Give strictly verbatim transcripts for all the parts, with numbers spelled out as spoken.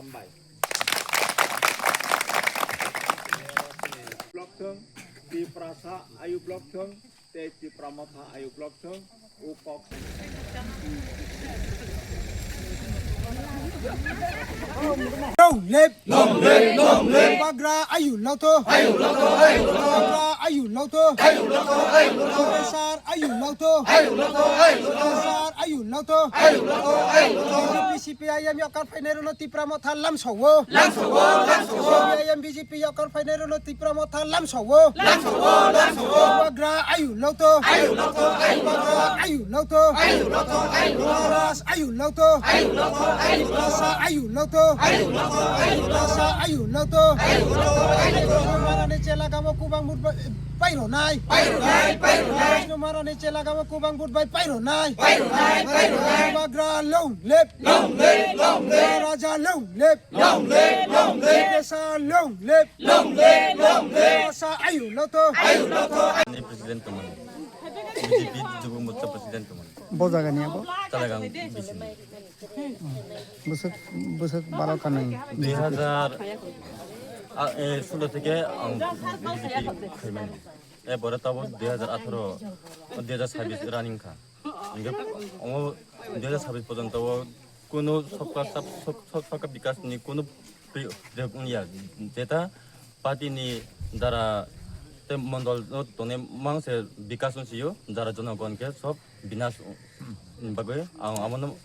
Block thung, Tiprasa ayu block thung, tei Tipra Motha ayu block thung, o kok. Long live! Long live! Long live! Bagra ayu loto! Ayu loto! Ayu loto! Bagra ayu loto! Ayu loto! Ayu loto! Professor ayu loto! Ayu loto! Professor ayu loto! Ayu loto! Ayu loto! B J P C P I M yakar phainai rwno Tipra Motha lamsao. Lamsao! Lamsao! C P I M B J P yakar phainai rwno Tipra Motha lamsao. Lamsao! Lamsao! Bagra ayu loto! Ayu loto! Ayu loto! Bagra ayu loto! Ayu loto! Ayu loto! Ras ayu loto! Ayu loto! Ayu loto! Ras ayu loto! Ayu loto! Ayu loto! Ras ayu loto! Ayu loto! Ayu loto! Marani chela gamo kubang mut bai ronai. Bai ronai! Bai ronai! Marani chela gamo kubang mut bai pai ronai. Pai ronai! Pai ronai! Bagra long live! Long live! Long live! Raja long live! Long live! Long live! Professor long live! Long live! Long live! Professor ayu loto! Ayu loto! Ni president teman. B J P Jubo Morcha president teman. Bo jaga ni abo? Talagang bising. Bwswk, bwswk baro kanwi. Dui hazar, ah, eh, solo theke ang B J P khaimani. Eh, bore tabo dui hazar atharo, dui hazar sabis running kha. Hingke omo dui hazar sabis porjonto o kunu sabka sab-, sab-, sab-, sabka bikas ni kunu pri-, pri-, wngya. Jeta party ni dara te mondol no tone mangse bikas wng sio, dara jonogon ke sob binas bagwi ang amono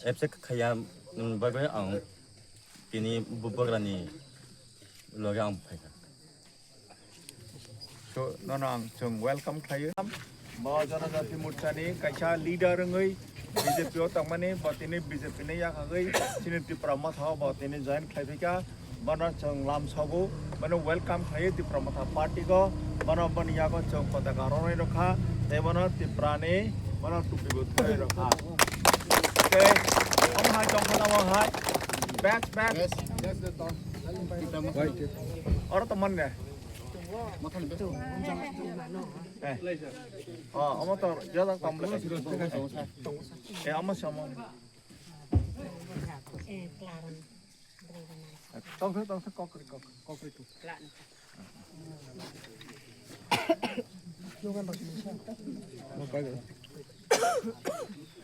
accept khaya bagwi ang tini bubagra ni loge ang phaikha. So, nono ang chwng welcome khlaio. Bo Janajati Morcha ni kaisa leader wngwi B J P o tongmani, bo tini B J P ni yakhagwi chini Tipra Motha o bo tini join khlaiphika. Bono chwng lamsogo, bono welcome khlaio Tipra Motha party go. Bono boni yago chwng potaka ronwi rwkha, tei bono Tipra ni bono tupi bo thwi rwkha. Tei omo hai tongkha tamo hai. Best, best. Oro to manne. Eh. Oh, omo to jajak tamo. Eh, omo se omo. Tongsa, tongsa, kokri, kok-, kokri tu.